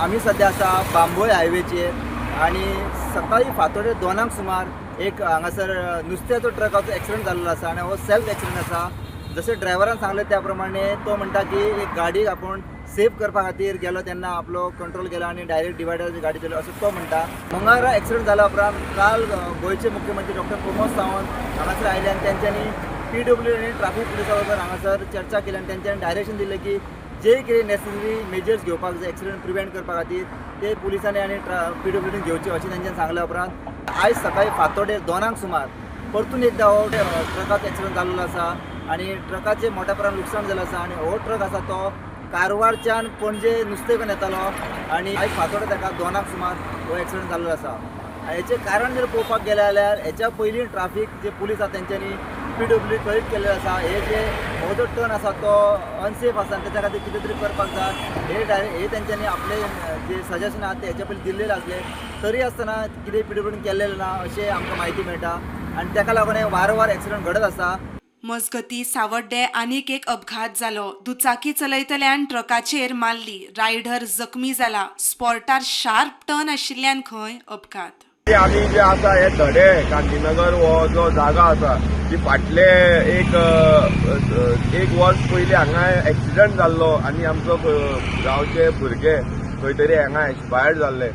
आमी सद्या आसा बांबोळे हायवेचेर आनी सकाळी फांतोडेर 2 सुमार एक हांगासर नुस्त्याचो ट्रकाचो एक्सिडंट जाल्लो आसा आनी हो सेल्फ एक्सिडंट आसा. जशें ड्रायव्हरान सांगलें त्या प्रमाणे तो म्हणटा की एक गाडी आपूण सेफ करपा खातीर गेलो तेन्ना आपलो कंट्रोल गेलो आनी डायरेक्ट डिवायडर गाडी चलयली असो तो म्हणटा. मंगळारा एक्सिडंट जाल्या उपरांत काल गोंयचे मुख्यमंत्री डॉक्टर प्रमोद सावंत हांगासर आयले आनी तेंच्यांनी पीडब्ल्यू आनी ट्राफीक पुलिसा बरोबर हांगासर चर्चा केली आनी तेंच्यांनी डायरेक्शन दिलें की जे कितें नेसेसरी मेजर्स घेवपाक जाय एक्सिडंट प्रिवेंट करपा खातीर ते पुलिसांनी आनी पीडब्ल्यूडीन घेवचे अशें तेंच्यांनी सांगल्या उपरांत आयज सकाळी फांतोडेर 2 सुमार परतून एकदां हो ट्रकाचो एक्सिडंट जाल्लो आसा आनी ट्रकाचें मोठ्या प्रमाणात लुकसाण जालें आसा आनी हो ट्रक आसा तो कारवारच्यान पणजे नुस्तें घेवन येतालो आनी आयज फांतोडेर ताका 2 सुमार हो एक्सिडंट जाल्लो आसा. हेचें कारण जर पळोवपाक गेलें जाल्यार हेच्या पयलीं ट्राफीक जे पुलीस आसा तेंच्यांनी पीडब्ल्यू कळीत केल्लें आसा हे जे हो जो टर्न आसा तो अनसेफ आसा आनी तेच्या खातीर कितें तरी करपाक जाय हे डायरेक्ट हे तेंच्यांनी आपले जे सजेशन आसा ते हेच्या पयलीं दिल्लेले आसले तरी आसतना कितें पीडब्ल्यूडीन केल्लें ना अशें आमकां म्हायती मेळटा आनी तेका लागून हे वारंवार एक्सिडंट घडत आसा. मजगती सावड्डे आनीक एक अपघात जालो. दुचाकी चलयतल्यान ट्रकाचेर मारली, रायडर जखमी जाला. स्पॉटार शार्प टर्न आशिल्ल्यान खंय अपघात. आमी जे आसा हे धडे गांधीनगर हो जो जागा आसा ती फाटले एक वर्स पयलीं हांगा एक्सिडंट जाल्लो आनी आमचो गांवचे भुरगे खंय तरी हांगा एक्सपायर्ड जाल्ले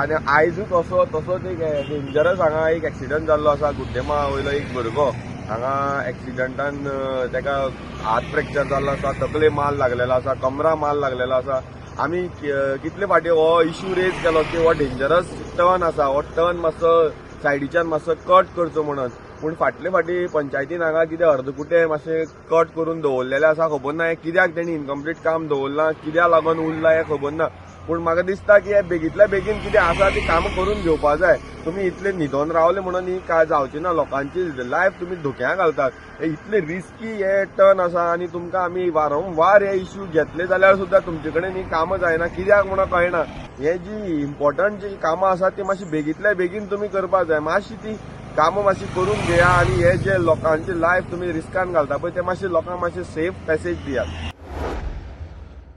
आनी आयजूच असो तसोच एक डेंजरस हांगा एक एक्सिडंट जाल्लो आसा. गुड्डेमाळा वयलो एक भुरगो हांगा एक्सिडंटान ताका हात फ्रॅक्चर जाल्लो आसा, तकले माल लागलेलो आसा, कमरा माल लागलेलो आसा. आमी कितले फाटी हो इश्यू रेज केलो की हो डेंजरस टर्न आसा, हो टर्न मातसो सायडीच्यान मातसो कट करचो म्हणून, पूण फाटले फाटी पंचायतीन हांगा कितें अर्दकुटे मातशें कट करून दवरलेलें आसा. खबर ना हें कित्याक तेणी इनकम्प्लीट काम दवरलां, कित्याक लागून उरलां हें खबर ना, पूण म्हाका दिसता की हे बेगींतल्या बेगीन कितें आसा ती कामां करून घेवपा जाय. तुमी इतले न्हिदोन रावले म्हणून ही काय जावची ना, लोकांची लायफ तुमी धोक्या घालतात. हे इतले रिस्की हे टर्न आसा आनी तुमकां आमी वारंवार हे इश्यू घेतले जाल्यार सुद्दां तुमचे कडेन ही कामां जायना, कित्याक म्हणून कळना. हे जी इम्पॉर्टंट जी कामां आसा ती मातशी बेगींतल्या बेगीन तुमी करपाक जाय. मातशी ती कामां मातशी करून घेया आनी हे जे लोकांची लायफ तुमी रिस्कान घालता पळय ते मातशे लोकांक मातशे सेफ पॅसेज दियात.